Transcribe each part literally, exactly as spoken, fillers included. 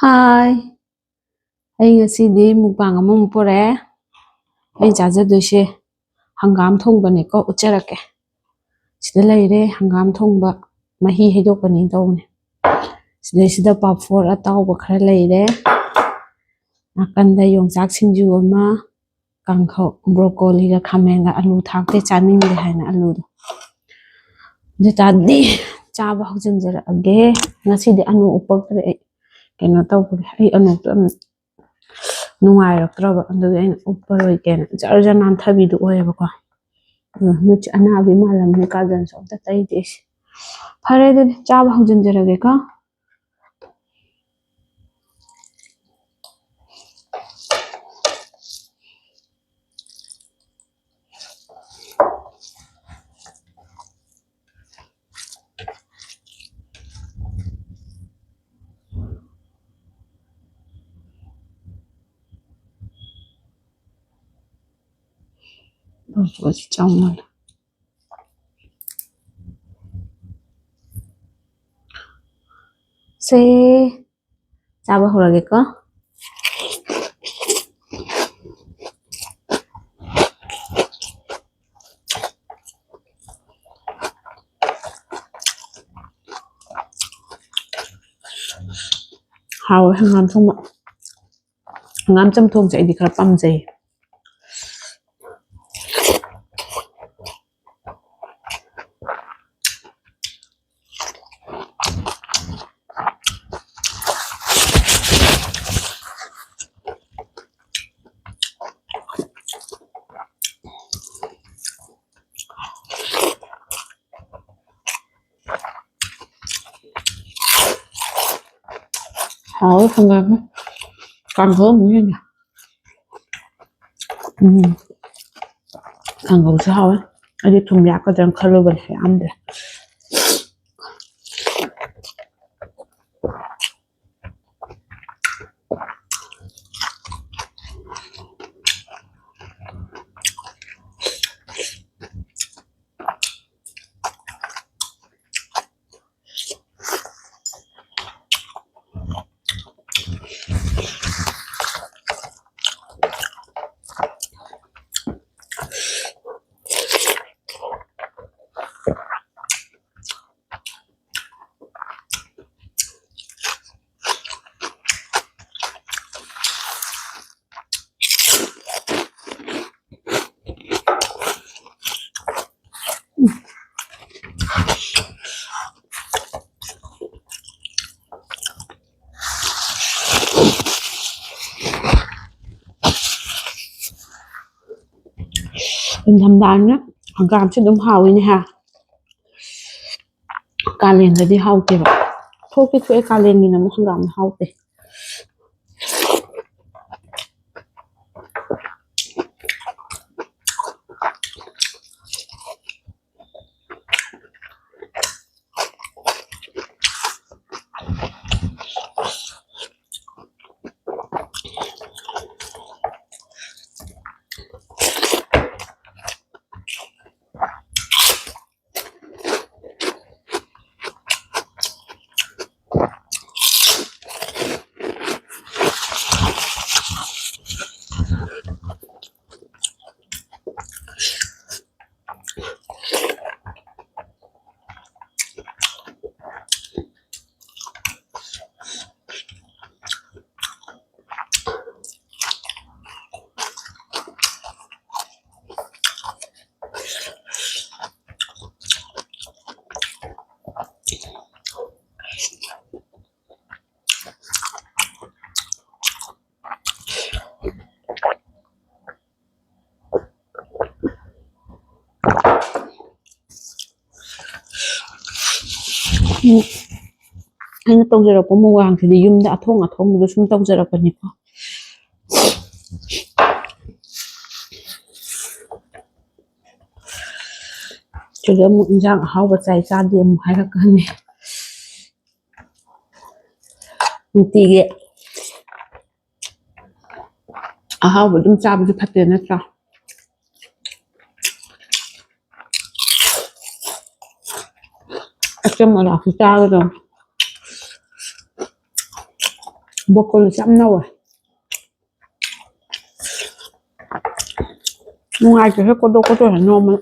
ꯍꯥꯏ, ꯑꯩ ꯉꯁꯤꯗꯤ ꯃꯨꯛꯕꯥꯡ ꯑꯃꯃꯨꯛ ꯄꯨꯔꯛꯑꯦ꯫ ꯑꯩ ꯆꯥꯖꯗꯣꯏꯁꯦ ꯍꯪꯒꯥꯝ ꯊꯣꯡꯕꯅꯦꯀꯣ, ꯎꯠꯆꯔꯛꯀꯦ꯫ ꯁꯤꯗ ꯂꯩꯔꯦ ꯍꯪꯒꯥꯝ ꯊꯣꯡꯕ, ꯃꯍꯤ ꯍꯩꯗꯣꯛꯀꯅꯤ ꯇꯧꯕꯅꯦ꯫ ꯁꯤꯗꯩꯁꯤꯗ ꯄꯥꯐꯣꯔ ꯑꯇꯥꯎꯕ ꯈꯔ ꯂꯩꯔꯦ, ꯅꯥꯀꯟꯗ ꯌꯣꯡꯆꯥꯛ ꯁꯤꯡꯖꯨ ꯑꯃ, ꯀꯥꯡꯈꯧ, ꯕ꯭ꯔꯣꯀꯣꯂꯤꯒ ꯈꯥꯃꯦꯟꯒ꯫ ꯑꯂꯨ ꯊꯥꯛꯇꯦ, ꯆꯥꯅꯤꯡꯗꯦ ꯍꯥꯏꯅ ꯑꯂꯨꯗꯣ꯫ ꯑꯗꯨ ꯇꯥꯔꯗꯤ ꯆꯥꯕ ꯍꯧꯖꯤꯟꯖꯔꯛꯑꯒꯦ꯫ ꯉꯁꯤꯗꯤ ꯑꯅꯨ ꯎꯞꯄꯛꯇ꯭ꯔꯦ ꯑꯩ, ꯀꯩꯅꯣ ꯇꯧꯕꯒꯤ꯫ ꯑꯩ ꯑꯅꯨꯛꯇꯣ ꯌꯥꯝ ꯅꯨꯡꯉꯥꯏꯔꯛꯇ꯭ꯔꯕ, ꯑꯗꯨꯒꯤ ꯑꯩꯅ ꯎꯞꯄꯔꯣꯏꯒꯦꯅ꯫ ꯖꯔ ꯖꯔ ꯅꯥꯟꯊꯕꯤꯗꯣ ꯑꯣꯏꯌꯦꯕꯀꯣ꯫ ꯑꯗꯣ ꯃꯤꯠꯁꯦ ꯑꯅꯥꯕꯤ ꯃꯥꯜꯂꯝꯅꯤ, ꯀꯥꯖꯜꯁꯨ ꯑꯝꯇ ꯇꯩꯗꯦ ꯑꯩꯁꯦ꯫ ꯐꯔꯦ, ꯑꯗꯨꯗꯤ ꯆꯥꯕ ꯍꯧꯖꯤꯟꯖꯔꯒꯦꯀꯣ꯫ ꯆꯥꯎꯃꯟ꯫ ꯁꯦ, ꯆꯥꯕ ꯍꯧꯔꯒꯦꯀꯣ꯫ ꯍꯥꯎꯋꯦ ꯍꯪꯒꯥꯝ ꯊꯣꯡꯕ꯫ ꯍꯪꯒꯥꯝ ꯆꯝꯊꯣꯡꯁꯦ ꯑꯩꯗꯤ ꯈꯔ ꯄꯥꯝꯖꯩ꯫ ꯍꯥꯎꯋꯦ ꯍꯪꯒꯥꯝ꯫ ꯀꯥꯡꯍꯧ ꯑꯃꯨꯛ ꯌꯦꯡꯒꯦ꯫ ꯎꯝ꯫ ꯀꯥꯡꯍꯧꯁꯨ ꯍꯥꯎꯋꯦ꯫ ꯑꯩꯗꯤ ꯊꯨꯝ ꯌꯥꯛꯀꯗ꯭ꯔꯅ ꯈꯜꯂꯨꯕꯅꯦ, ꯌꯥꯝꯗ꯭ꯔꯦ꯫ ꯅꯤꯡꯊꯝꯊꯥꯅꯤꯅ ꯍꯪꯒꯥꯝꯁꯦ ꯑꯗꯨꯝ ꯍꯥꯎꯋꯤꯅꯦ ꯍꯥ꯫ ꯀꯥꯂꯦꯟꯗꯗꯤ ꯍꯥꯎꯇꯦꯕ꯫ ꯊꯣꯛꯇꯤ ꯊꯣꯛꯑꯦ, ꯀꯥꯂꯦꯟꯒꯤꯅ ꯑꯃꯨꯛ ꯍꯪꯒꯥꯝꯅ ꯍꯥꯎꯇꯦ꯫ ꯎꯝ꯫ ꯑꯩꯅ ꯇꯧꯖꯔꯛꯄ ꯃꯨꯛꯕꯥꯡꯁꯤꯗꯤ ꯌꯨꯝꯗ ꯑꯊꯣꯡ ꯑꯊꯣꯡꯕꯗ ꯁꯨꯝ ꯇꯧꯖꯔꯛꯄꯅꯤꯀꯣ꯫ ꯁꯤꯗ ꯑꯃꯨꯛ ꯏꯟꯖꯥꯡ ꯑꯍꯥꯎꯕ ꯆꯥꯏ ꯆꯥꯗꯦ ꯑꯃꯨꯛ ꯍꯥꯏꯔꯛꯀꯅꯤ꯫ ꯅꯨꯡꯇꯤꯒꯤ ꯑꯍꯥꯎꯕ ꯑꯗꯨꯝ ꯆꯥꯕꯁꯨ ꯐꯠꯇꯦ ꯅꯠꯇ꯭ꯔꯥ? ꯑꯆꯝꯕ ꯂꯥꯛꯁꯨ ꯆꯥꯒꯗꯕꯅꯤ꯫ ꯕ꯭ꯔꯣꯀꯣꯂꯤꯁꯦ ꯌꯥꯝ ꯅꯧꯋꯦ꯫ ꯅꯨꯡꯉꯥꯏꯇꯦꯍꯦ, ꯀꯣꯗꯣꯛ ꯀꯣꯗꯣꯛ ꯍꯦꯛ ꯅꯣꯝꯕꯅ꯫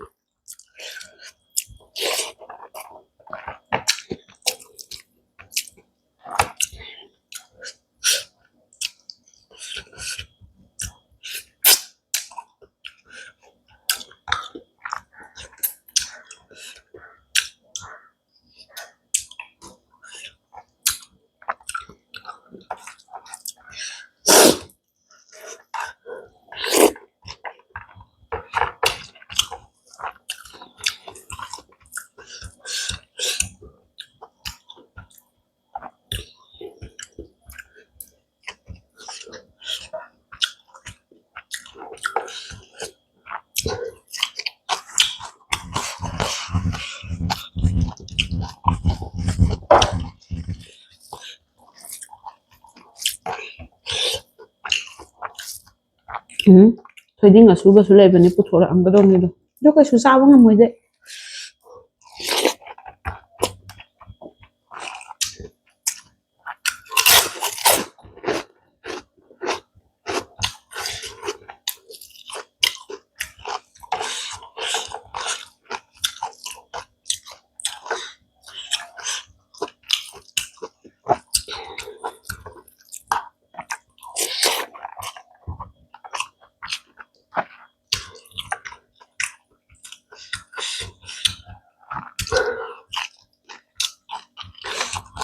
ꯎꯝ, ꯊꯣꯏꯗꯤꯡ ꯑꯁꯨꯕꯁꯨ ꯂꯩꯕꯅꯤ, ꯄꯨꯊꯣꯔꯛꯑꯝꯒꯗꯧꯅꯤꯗꯣ, ꯑꯗꯨ ꯀꯩꯁꯨ ꯆꯥꯕ ꯉꯝꯃꯣꯏꯗꯦ꯫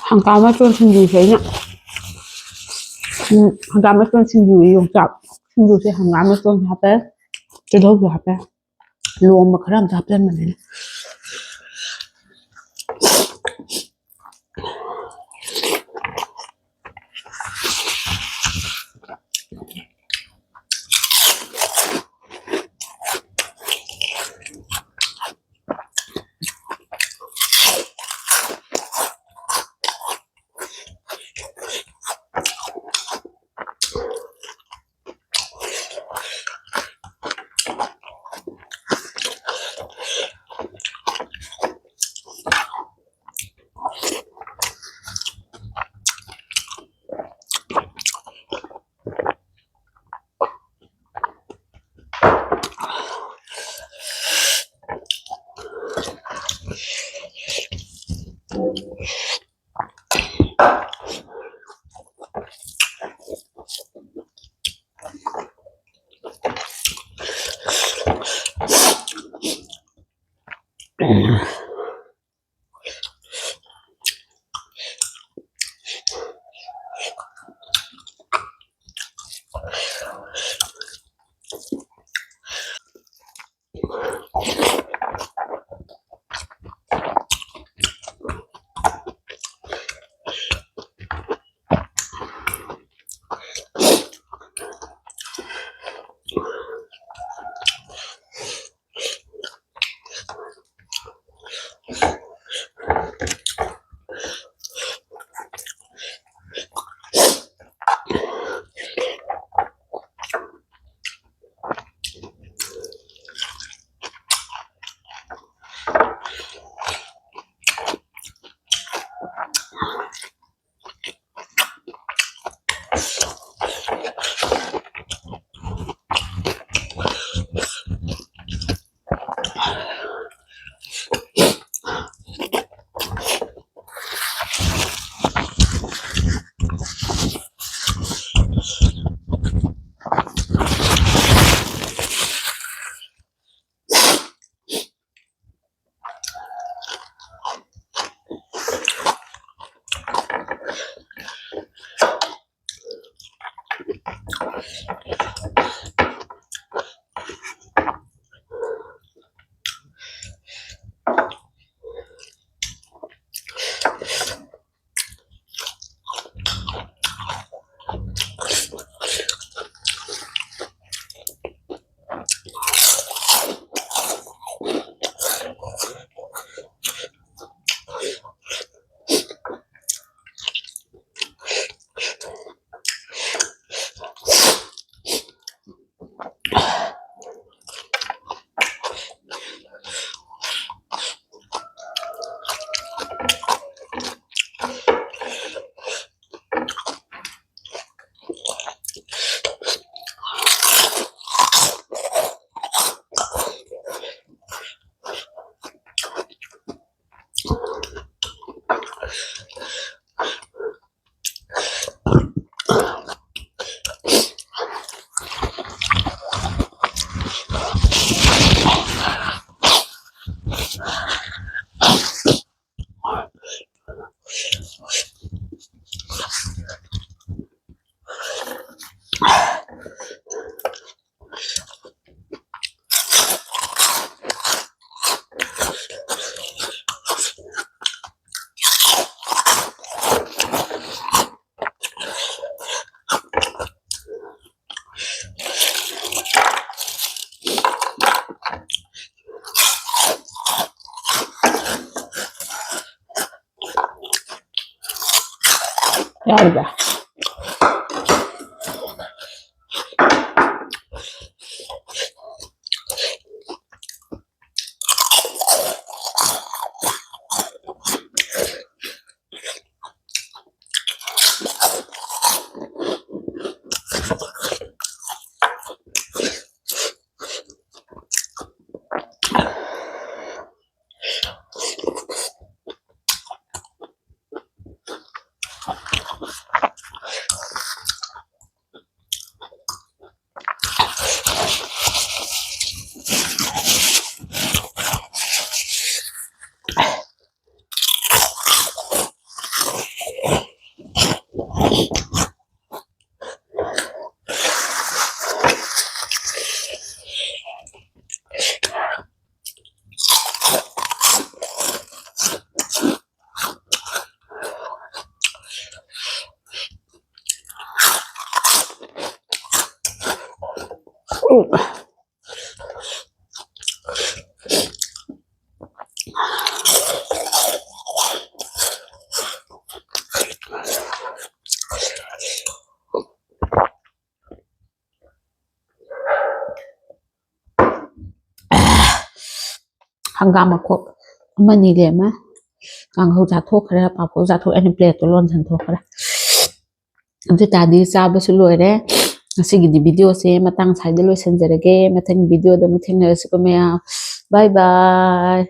ꯍꯪꯒꯥꯝ ꯃꯇꯣꯟ ꯁꯤꯡꯖꯨꯁꯦ ꯑꯩꯅ, ꯎꯝ, ꯍꯪꯒꯥꯝ ꯃꯇꯣꯟ ꯁꯤꯡꯖꯨ, ꯌꯣꯡꯆꯥꯛ ꯁꯤꯡꯖꯨꯁꯦ ꯍꯪꯒꯥꯝ ꯃꯇꯣꯟꯁꯨ ꯍꯥꯞꯄꯦ, ꯇꯤꯜꯍꯧꯁꯨ ꯍꯥꯞꯄꯦ, ꯂꯣꯝꯕ ꯈꯔ ꯑꯃꯁꯨ ꯍꯥꯞꯆꯟꯕꯅꯤꯅ꯫ ꯌꯥꯔꯕ? ꯍꯪꯒꯥꯝ ꯃꯈꯣꯛ ꯑꯃꯅꯤ ꯂꯦꯝꯃꯦ꯫ ꯀꯥꯡꯍꯧ ꯆꯥꯊꯣꯛꯈ꯭ꯔꯦ, ꯄꯥꯐꯣꯔ ꯆꯥꯊꯣꯛꯑꯦ, ꯑꯩꯅ ꯄ꯭ꯂꯦꯠꯇꯣ ꯂꯣꯟꯁꯤꯟꯊꯣꯛꯈ꯭ꯔꯦ꯫ ꯑꯗꯨ ꯑꯣꯏꯇꯥꯔꯗꯤ ꯆꯥꯕꯁꯨ ꯂꯣꯏꯔꯦ꯫ ꯉꯁꯤꯒꯤꯗꯤ ꯚꯤꯗꯤꯑꯣꯁꯦ ꯃꯇꯥꯡ ꯁ꯭ꯋꯥꯏꯗ ꯂꯣꯏꯁꯤꯟꯖꯔꯒꯦ꯫ ꯃꯊꯪ ꯚꯤꯗꯤꯑꯣꯗ ꯑꯃꯨꯛ ꯊꯦꯡꯅꯔꯁꯤꯀꯣ ꯃꯌꯥꯝ꯫ ꯕꯥꯏ ꯕꯥꯏ꯫